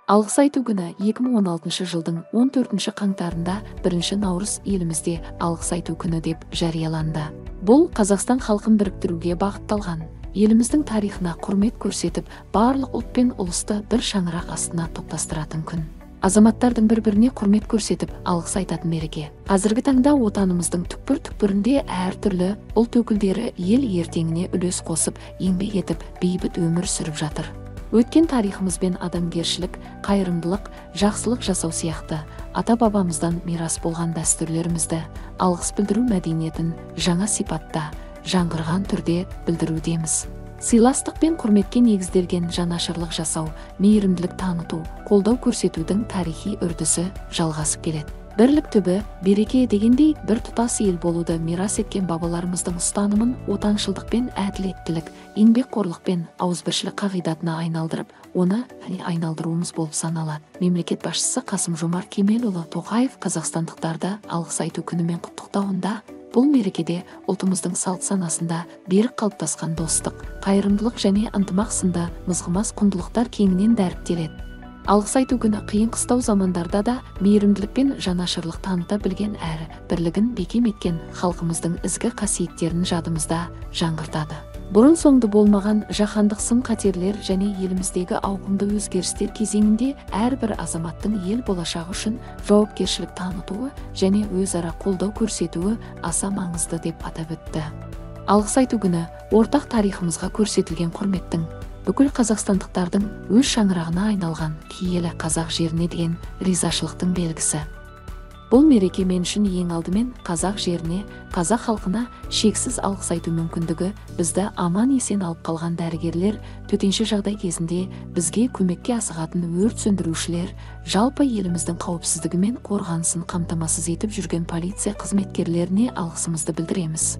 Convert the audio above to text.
Алғыс айту күні 2016 жылдың 14 қаңтарында 1 наурыз елімізде Алғыс айту күні деп жарияланды. Бұл Қазақстан халқын біріктіруге бағытталған, еліміздің тарихына құрмет көрсетіп, барлық ұлт пен ұлысты бір шаңырақ астына топтастыратын күн. Азаматтардың бір-біріне құрмет көрсетіп, алғыс айтатын мереке. Қазіргі таңда отанымыздың түкпір-түкпірінде әртүрлі ұлт өкілдері ел ертеңіне үлес қосып, еңбек етіп, бейбіт өмір сүріп жатыр. Өткен тарихымызбен адамгершілік, қайырымдылық, жақсылық жасау сияқты ата-бабамыздан мирас болған дәстүрлерімізді алғыс білдіру мәдениетін жаңа сипатта, жаңғырған түрде білдірудеміз. Сыйластық пен құрметке негізделген жанашырлық жасау, мейірімділік таныту, қолдау көрсетудің тарихи үрдісі жалғасып келеді. Бірлік түбі, береке дегендей бір тұтас ел болуды мирас еткен бабаларымыздың ұстанымын отаншылдық пен әділеттілік, еңбекқорлық пен ауызбіршілік қағидатына айналдырып, оны айналдыруымыз болып саналады. Мемлекет басшысы Қасым-Жомарт Кемелұлы Тоқаев қазақстандықтарды алғыс айту күнімен құттықтауында бұл мерекеде ұлтымыздың салт санасында берік қалыптасқан достық, қайырымдылық және ынтымақ сынды мызғымас құндылықтар кеңінен дәріптеледі. Алғыс айту күні қиын қыстау замандарда да мейірімділік пен жанашырлық таныта білген әрі бірлігін бекем еткен халқымыздың ізгі қасиеттерін жадымызда жаңғыртады. Бұрын соңды болмаған жаһандық сын-қатерлер және еліміздегі ауқымды өзгерістер кезеңінде әрбір азаматтың ел болашағы үшін жауапкершілік танытуы және өзара қолдау көрсетуі аса маңызды деп атап өтті. Алғыс айту күні ортақ тарихымызға көрсетілген құрметтің, бүкіл қазақстандықтардың өз шаңырағына айналған киелі қазақ жеріне деген ризашылықтың белгісі. Бұл мереке мен үшін ең алдымен қазақ жеріне, қазақ халқына шексіз алғыс айту мүмкіндігі, бізді аман есен алып қалған дәрігерлер, төтенше жағдай кезінде бізге көмекке асығатын өрт сөндірушілер, жалпы еліміздің қауіпсіздігі мен қорғанысын қамтамасыз етіп жүрген полиция қызметкерлеріне алғысымызды білдіреміз.